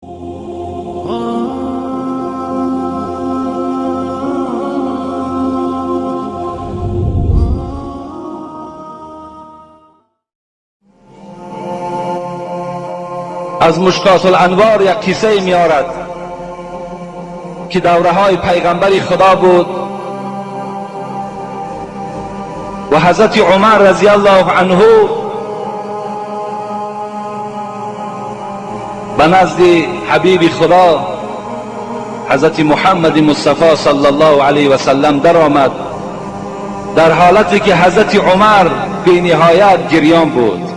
از مشکات الانوار یک قصه میارد که دوره های پیغمبر خدا بود و حضرت عمر رضی الله عنه به نزد حبیب خدا حضرت محمد مصطفی صلی الله علیه و سلم در آمد، در حالتی که حضرت عمر بی نهایت گریان بود.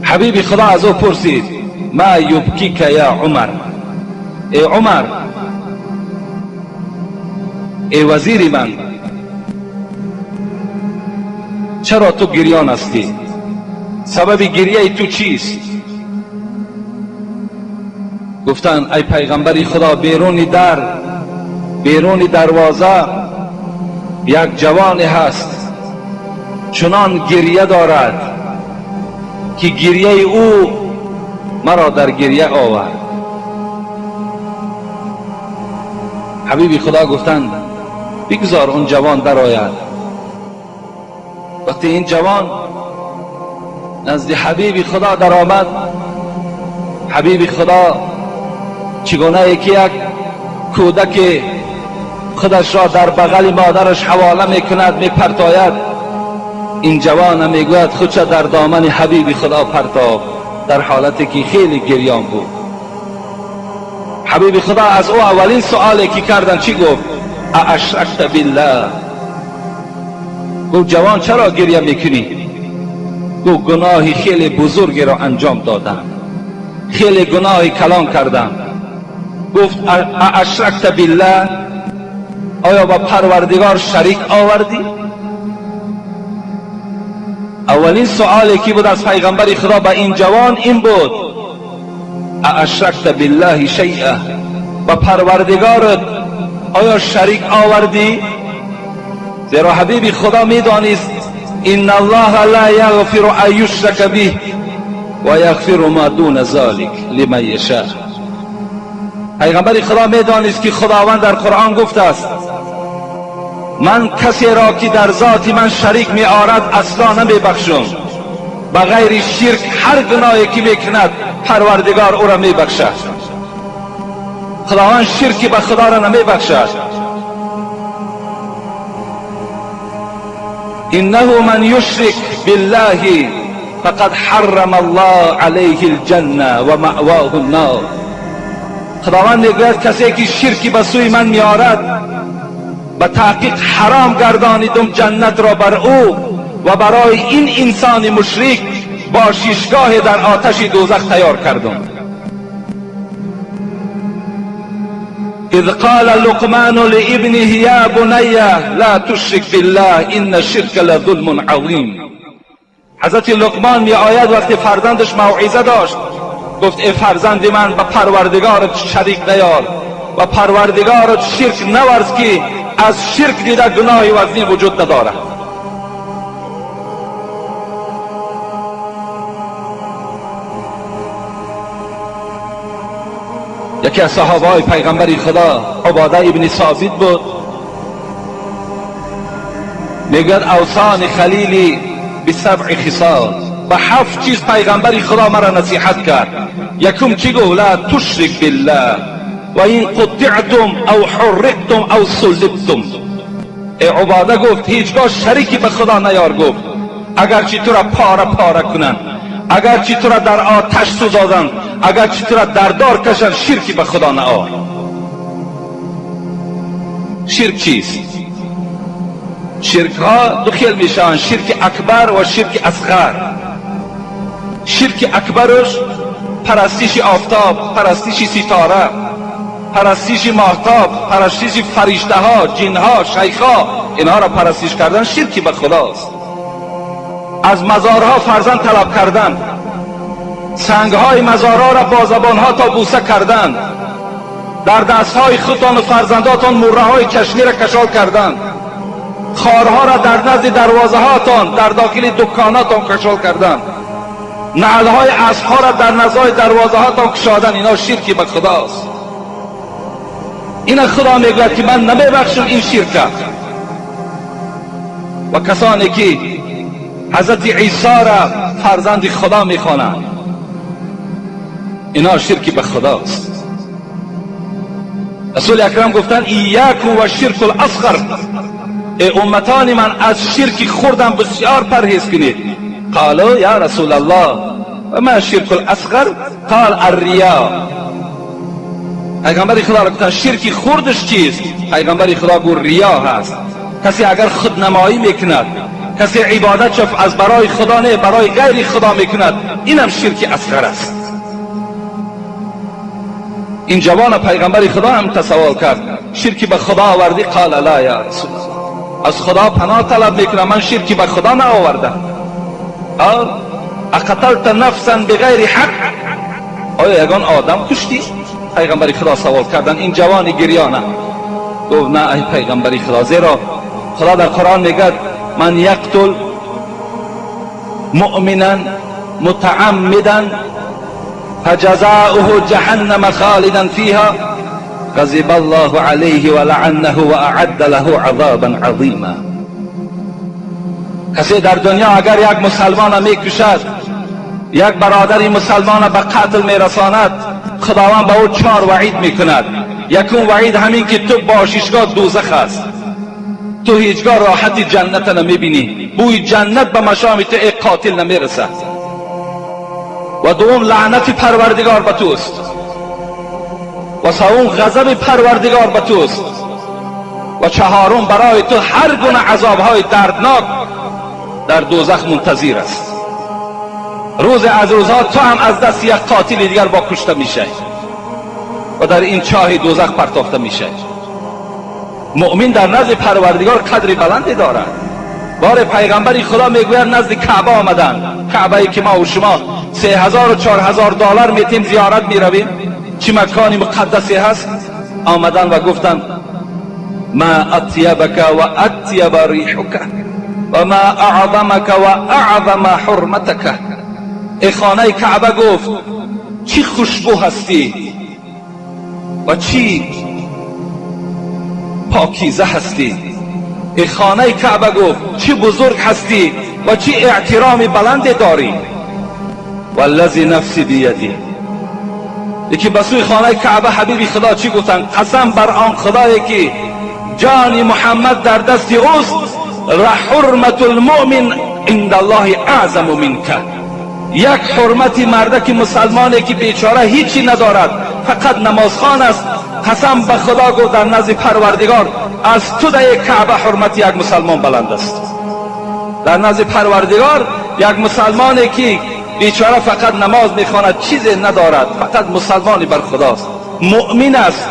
حبیب خدا از او پرسید ما یبکیک یا عمر، ای عمر، ای وزیر من، چرا تو گریان هستی؟ سبب گریه تو چیست؟ گفتند ای پیغمبر خدا، بیرون دروازه یک جوان هست، چنان گریه دارد که گریه او مرا در گریه آورد. حبیب خدا گفتند بگذار اون جوان درآید. وقتی این جوان نزد حبیب خدا در آمد، حبیب خدا چگونه یکی یک کودک خودش را در بغل مادرش حواله میکند، میپرتاید، این جوان میگوید خودش در دامن حبیب خدا پرتاب، در حالتی که خیلی گریان بود. حبیب خدا از او اولین سوالی که کردن چی گفت؟ اشرکت بالله. گفت جوان چرا گریه میکنی؟ گفت گناهی خیلی بزرگی را انجام دادم، خیلی گناهی کلان کردم. گفت اشرکت بالله، آیا با پروردگار شریک آوردی؟ اولین سوالی که بود از پیغمبر خدا به این جوان این بود اشرکت بالله شیئا، با پروردگارت آیا شریک آوردی؟ زیرا حبیب خدا میدانست ان الله لا یغفر ان یشرک به و یغفر ما دون ذلک لمن یشاء. پیغمبر خدا میدانست که خداوند در قرآن گفته است من کسی را که در ذات من شریک می آرد اصلا نمی بخشم، به غیر شرک هر گناهی که میکند پروردگار او را می بخشد. خداوند شرکی به خدا را نمی بخشد. انه من یشرک بالله فقد حرم الله علیه الجنه و مأواه النار. خداوند میگوید کسی که شرکی به سوی من می آرد به تحقیق حرام گردانیدم جنت را بر او و برای این انسان مشرک باششگاه در آتش دوزخ تیار کردم. اذ قال لقمان لابنه یا بنی لا تشرک بالله ان الشرک لظلم عظیم. حضرت لقمان می آید وقتی فرزندش موعظه داشت، گفت ای فرزند من، به پروردگارت شریک نیار و پروردگارت شرک نورز که از شرک دیده گناهی وزنی وجود ندارد. یکی از صحابه های پیغمبر خدا عباده ابن ثابت بود، میگوید اوصان خلیلی بسبع خصال، به 7 چیز پیغمبر خدا مرا نصیحت کرد. یکم چی گفت؟ لا تشرک بالله و این قطعتم او حرقتم او صلبتم. ای عباده گفت هیچگاه شریکی به خدا نیار، گفت اگرچه تو را پاره پاره کنند، اگرچه تو را در آتش سوزادند، اگرچه تو را در دار کشند، شرکی به خدا نیار. شرک چیست؟ شرک ها دو خیل میشن، شرک اکبر و شرک اصغر. شرک اکبرش پرستش آفتاب، پرستش ستاره، پرستش ماهتاب، پرستش فرشته ها، جن ها، شیخ ها، اینها را پرستش کردن شرکی به خداست. از مزارها فرزند طلب کردن، سنگ های مزارها را با زبان ها تا بوسه کردن، در دست های خودتان و فرزنداتان مره های چشمی را کشال کردن، خارها را در نزد دروازه هاتان، در داخل دکاناتان کشال کردن، نعلهای اسبها را در نزای دروازه ها تا کشادن، اینا شرکی به خداست. اینا خدا میگوید که من نمیبخشم این شرک. و کسانی که حضرت عیسی را فرزند خدا میخوانند، اینا شرکی به خداست. رسول اکرم گفتن ایاکم و شرک الاصغر، ای امتان من از شرک خوردن بسیار پرهیز کنید. قالوا یا رسول الله و ما شرک الاصغر؟ قال الریا. پیغمبر خدا را گفتن شرک خوردش چیست؟ پیغمبر خدا گفت ریا هست. کسی اگر خودنمایی میکند، کسی عبادت شف از برای خدا نه برای غیر خدا میکند، اینم شرک اصغر است. این جوان پیغمبر خدا هم تسوال کرد شرکی به خدا آوردی؟ قال لا یا رسول الله، از خدا پناه طلب میکنم، من شرکی به خدا نآوردم. قال اقتلت نفسا بغیر حق، آیا یگان آدم کشتی؟ پیغمبر خدا سوال کردن. این جوان گریانه گفت نه ای پیغمبر خدا، زیرا خدا در قرآن میگه من یقتل مؤمنا متعمدا فجزاؤه جهنم خالدا فيها غضب الله عليه ولعنه واعد له عذابا عظیما. کسی در دنیا اگر یک مسلمان میکشد، یک برادر مسلمان به قتل میرساند، خداوند به او 4 وعید میکند. یکم وعید همین که تو باششگاه دوزخ است، تو هیچگاه راحت جنت نمیبینی، بوی جنت به مشام تو ای قاتل نمیرسد. و دوم لعنت پروردگار به توست، و سوم غضب پروردگار به توست، و چهارم برای تو هر گونه عذابهای دردناک در دوزخ منتظر است. روز از روزها تو هم از دست یک قاتل دیگر با کشته میشه و در این چاه دوزخ پرتافته میشه. مؤمن در نزد پروردگار قدر بلندی دارد. بار پیغمبری خدا میگوید نزد کعبه آمدن، کعبه ای که ما و شما 3000 و 4000 دلار میتیم زیارت میرویم، چه مکانی مقدسی هست. آمدن و گفتن ما اطیبک و اطیب ریحک و ما اعظمک و اعظم حرمتک. ای خانه کعبه گفت چی خوشبو هستی و چی پاکیزه هستی. ای خانه کعبه گفت چی بزرگ هستی و چی احترام بلند داری. والذی نفسی بیدی. یکی به سوی خانه کعبه حبیبی خدا چی گفتن؟ قسم بر آن خدایی که جان محمد در دست اوست، لحرمت المؤمن عند الله اعظم منک. یک حرمت مردک مسلمانی که بیچاره هیچی ندارد، فقط نمازخوان است، قسم به خدا گفت در نزد پروردگار از تو در کعبه حرمت یک مسلمان بلند است. در نزد پروردگار یک مسلمانی که بیچاره فقط نماز میخواند، چیزی ندارد، فقط مسلمانی بر خداست، مؤمن است.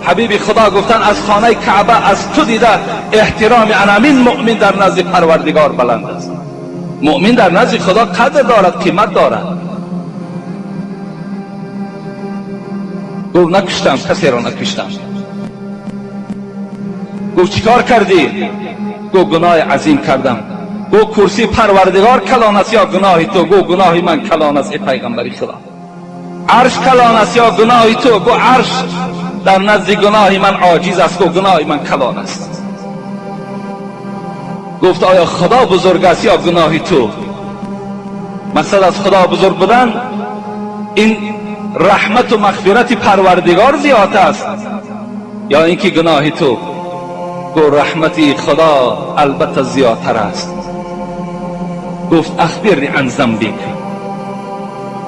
حبیب خدا گفتن از خانه کعبه از تو دیده احترام انامین مؤمن در نزد پروردگار بلند است. مؤمن در نزد خدا قدر دارد، قیمت دارد. گفت نکشتم، کسی را نکشتم. گفت چیکار کردی؟ گفت گناه عظیم کردم. گفت کرسی پروردگار کلان است یا گناه تو؟ گفت گناه من کلان است ای پیغمبر خدا. عرش کلان است یا گناه تو؟ گفت عرش در نزد گناه من عاجز است. گفت گناه من کلان است. گفت آیا خدا بزرگ است یا گناه تو؟ مقصد از خدا بزرگ بودن این رحمت و مغفرت پروردگار زیاد است یا اینکه گناه تو؟ گفت رحمت خدا البته زیادتر است. گفت اخبرنی عن ذنبک،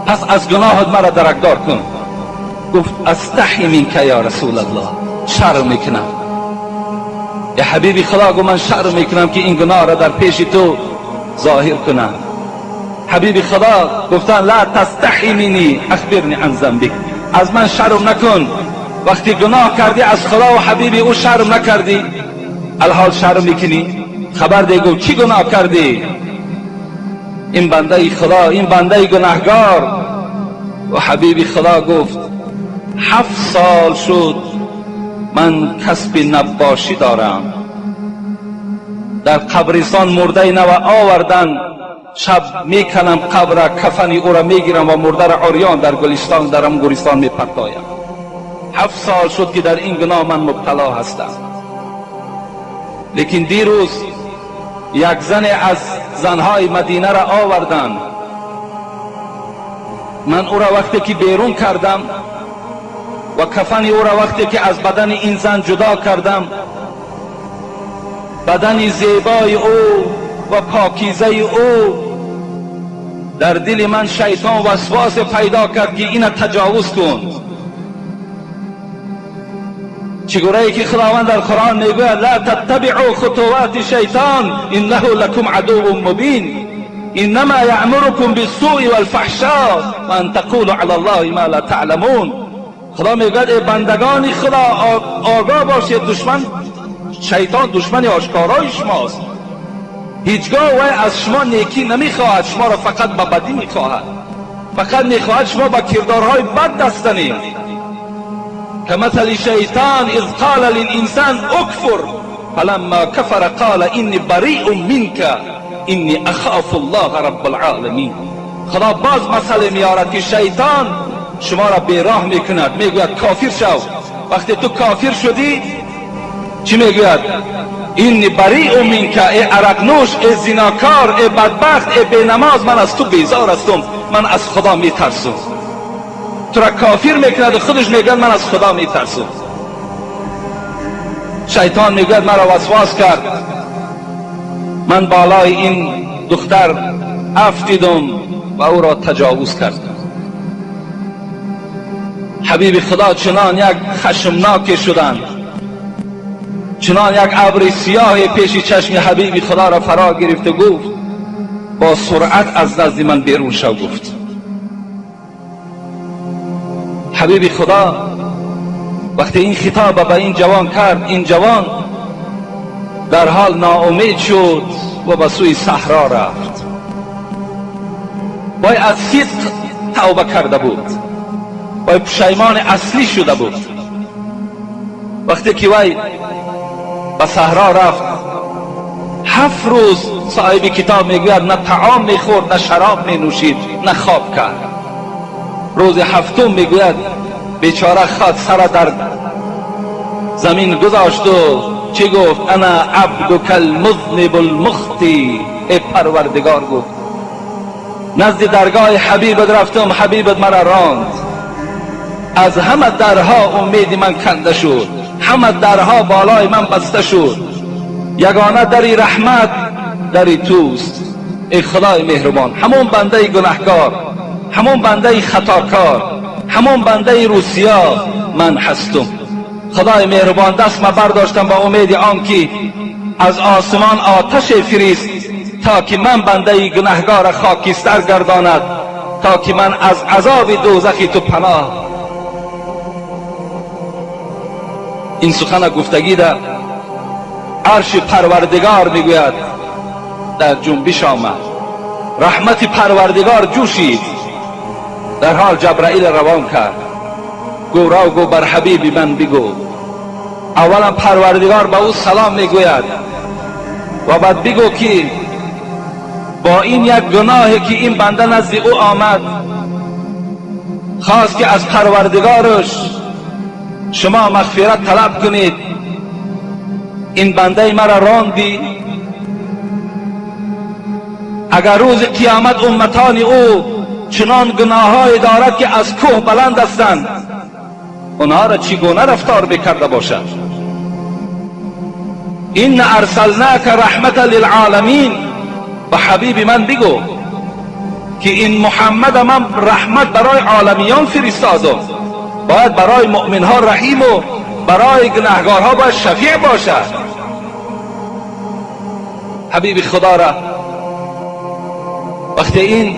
پس از گناهت مرا درکدار کن. گفت استحی منک یا رسول الله، شرم میکنم. یا حبیبی خدا گفت من شرم میکنم که این گناه را در پیش تو ظاهر کنم. حبیبی خدا گفتن لا تستحی منی اخبرنی عن ذنبک، از من شرم نکن. وقتی گناه کردی از خدا و حبیبی او شرم نکردی، الحال شرم میکنی؟ خبر ده. گفت چی گناه کردی؟ این بنده خدا، این بنده گناهگار. و حبیبی خدا گفت 7 سال شد من کسب نباشی دارم، در قبرستان مرده نو آوردن، شب میکنم قبر کفنی او را میگیرم و مرده را عریان در گلستان در گورستان میپرتایم. 7 سال شد که در این گناه من مبتلا هستم. لیکن دیروز یک زن از زنهای مدینه را آوردند. من او را وقتی که بیرون کردم و کفن او را وقتی که از بدن این زن جدا کردم، بدن زیبای او و پاکیزه او در دل من شیطان وسواس پیدا کرد که اینه تجاوز کن. چگونه که خداوند در قرآن میگوید لا تتبعوا خطوات شیطان انه لکم عدو مبین انما یأمرکم بالسوء والفحشاء و ان تقولوا علی الله ما لا تعلمون. خدا میگوید ای بندگان خدا آگاه باشید، دشمن شیطان دشمن آشکارای شماست. هیچگاه وی از شما نیکی نمیخواهد، شما را فقط به بدی میخواهد، فقط میخواهد شما با کردارهای بد دست زنید. كمثل شیطان اذ قال للانسان اکفر فلما كفر قال اینی بریء منك اینی اخاف الله رب العالمین. خدا باز مسئله میارد که شیطان شما را بیراه میکند، میگوید کافر شو. وقتی تو کافر شدی چی میگوید؟ اینی بریء منک، ای عرق نوش، ای زیناکار، ای بدبخت، ای بینماز، من از تو بیزار هستم، من از خدا میترسم. تو را کافر میکند و خودش میگوید من از خدا میترسم. شیطان میگوید مرا وسواس کرد، من بالای این دختر افتیدم و او را تجاوز کردم. حبیب خدا چنان یک خشمناک شدند، چنان یک ابر سیاه پیش چشم حبیب خدا را فرا گرفت و گفت با سرعت از نزد من بیرون شو. گفت حبیب خدا وقتی این خطاب به این جوان کرد، این جوان در حال ناامید شد و به سوی صحرا رفت. باید از صدق توبه کرده بود، باید پشیمان اصلی شده بود. وقتی که وی به صحرا رفت، 7 روز صاحب کتاب میگوید نه طعام میخورد، نه شراب مینوشید، نه خواب کرد. روز هفتم میگوید بیچاره خود سر در زمین گذاشت و چی گفت؟ انا عبدک المذنب المخطی. ای پروردگار، گفت نزد درگاه حبیبت رفتم، حبیبت مرا راند، از همه درها امید من کنده شد، همه درها بالای من بسته شد، یگانه دری رحمت دری توست. ای خدای مهربان، همون بنده گناهکار، همون بنده خطاکار، همون بنده روسیا من هستم. خدای مهربان دست ما برداشتم با امید آن که از آسمان آتش فریست تا که من بنده گناهگار خاکستر گرداند، تا که من از عذاب دوزخی تو پناه. این سخن گفتگی در عرش پروردگار میگوید در جنبش آمد، رحمت پروردگار جوشید. در حال جبرائیل روان کرد، گو را گو بر حبیب من بگو. اولا پروردگار به او سلام میگوید و بعد بگو که با این یک گناهی که این بنده نزد او آمد، خواست که از پروردگارش شما مغفرت طلب کنید، این بنده مرا راندی. اگر روز قیامت امتان او چنان گناه‌های دارد که از کوه بلند هستند، اونها را چگونه رفتار بکرده باشد؟ این ارسلناک رحمت للعالمین. به حبیب من بگو که این محمد من رحمت برای عالمیان فرستادم، باید برای مؤمنها رحیم و برای گناهگارها باید شفیع باشد. حبیب خدا را وقتی این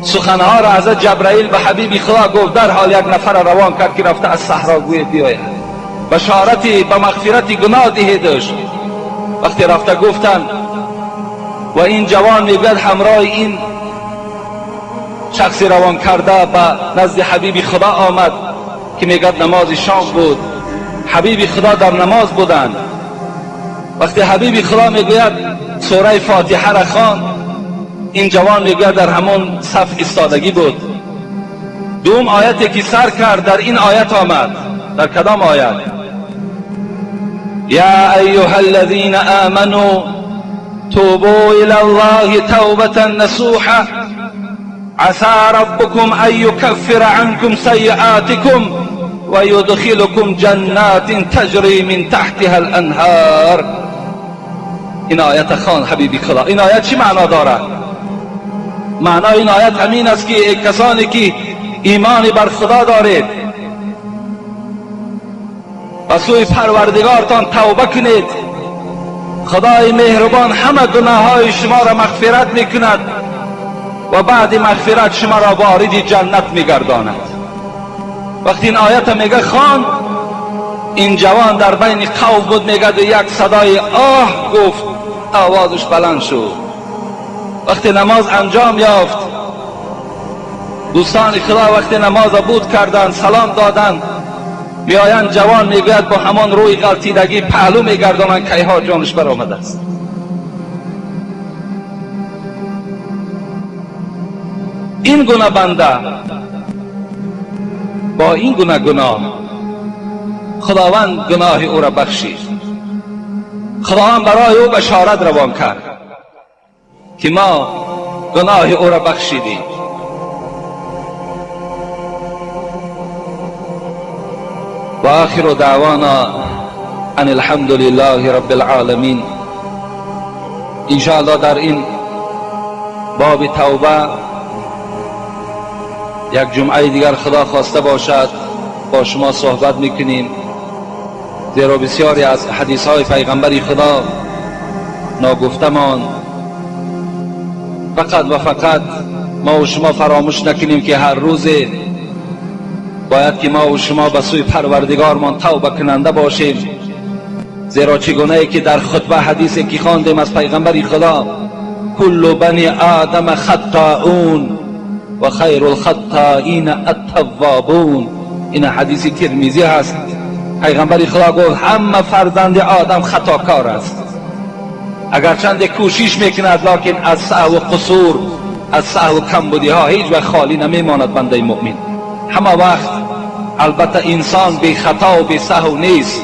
سخنها را حضرت جبرائیل به حبیب خدا گفت، در حال یک نفر روان کرد که رفته از صحرا گوید بیاید بشارتی به مغفرت گناه دهیدش. وقتی رفته گفتن و این جوان میگوید همراه این شخصی روان کرده به نزد حبیب خدا آمد که میگوید نماز شام بود، حبیب خدا در نماز بودند. وقتی حبیب خدا میگوید سوره فاتحه را خواند. این جوان میگوید در همون صف ایستادگی بود. دوم آیتی که سر کرد در این آیت آمد. در کدام آیت؟ یا ایها الذین آمنوا توبوا الى الله توبة نصوحا عسى ربكم ان يكفر عنكم سيئاتكم ويدخلكم جنات تجري من تحتها الانهار. این آیت خان حبیبی خدا. این آیت چی معنا دارد؟ معنای این آیت همین است که کسانی که ایمان بر خدا دارید به سوی پروردگارتان توبه کنید، خدای مهربان همه گناه های شما را مغفرت میکند و بعد مغفرت شما را وارد جنت میگرداند. وقتی این آیت میگه خان، این جوان در بین قوم بود، میگه یک صدای آه گفت، آوازش بلند شد. وقتی نماز انجام یافت، دوستان خدا وقتی نماز بود کردند، سلام دادند، میآیند جوان میگوید با همان روی غلطیدگی پهلو میگردانند که ها جانش برآمده است. این گونه بنده با این گونه گناه خداوند گناه او را بخشید. خداوند برای او بشارت روان کرد که ما گناه او را بخشیدیم. و آخر دعوانا ان الحمد لله رب العالمین. انشاءالله در این باب توبه یک جمعه دیگر خدا خواسته باشد با شما صحبت میکنیم، زیرا بسیاری از حدیث های پیغمبر خدا ناگفته مان. فقط و فقط ما و شما فراموش نکنیم که هر روز باید که ما و شما به سوی پروردگارمان توبه کننده باشیم، زیرا چگونه ای که در خطبه حدیثی که خواندیم از پیغمبر خدا، کل بنی آدم خطاؤون و خیر الخطائین التوابون. این حدیث ترمذی هست. پیغمبر خدا گفت همه فرزند آدم خطاکار است، اگرچند کوشش میکند لکن از سهو و قصور، از سهو و کمبودی ها هیچ وقت خالی نمیماند بنده مؤمن. همه وقت البته انسان بی خطا و بی سهو نیست.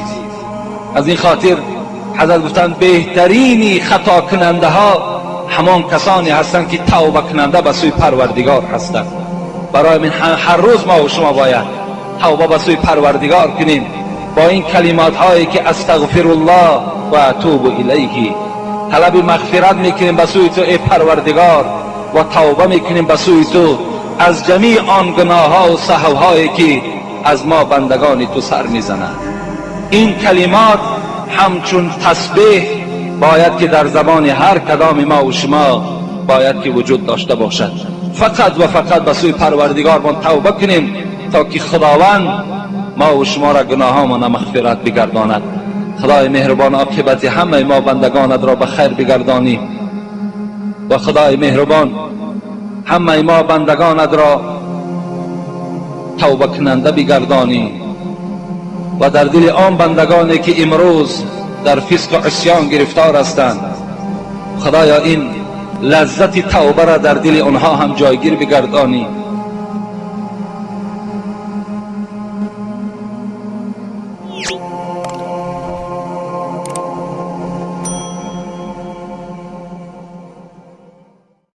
از این خاطر حضرت گفتند بهترینی خطا کننده ها همان کسانی هستند که توبه کننده به سوی پروردگار هستند. برای من هر روز ما و شما باید توبه به سوی پروردگار کنیم با این کلمات هایی که استغفر الله و اتوب الیه. طلب مغفرت میکنیم به سوی تو ای پروردگار و توبه میکنیم به سوی تو از جمیع آن گناه ها و سهو هایی که از ما بندگان تو سر میزنند. این کلمات همچون تسبیح باید که در زبان هر کدام ما و شما باید که وجود داشته باشد. فقط و فقط به سوی پروردگارمان توبه کنیم تا که خداوند ما و شما را گناهامان مغفرت بگرداند. خدای مهربان عاقبت همه ما بندگانت را به خیر بگردانی و خدای مهربان همه ما بندگانت را توبه کننده بگردانی و در دل آن بندگانی که امروز در فسق و عصیان گرفتار هستند، خدایا این لذت توبه را در دل آنها هم جایگیر بگردانی.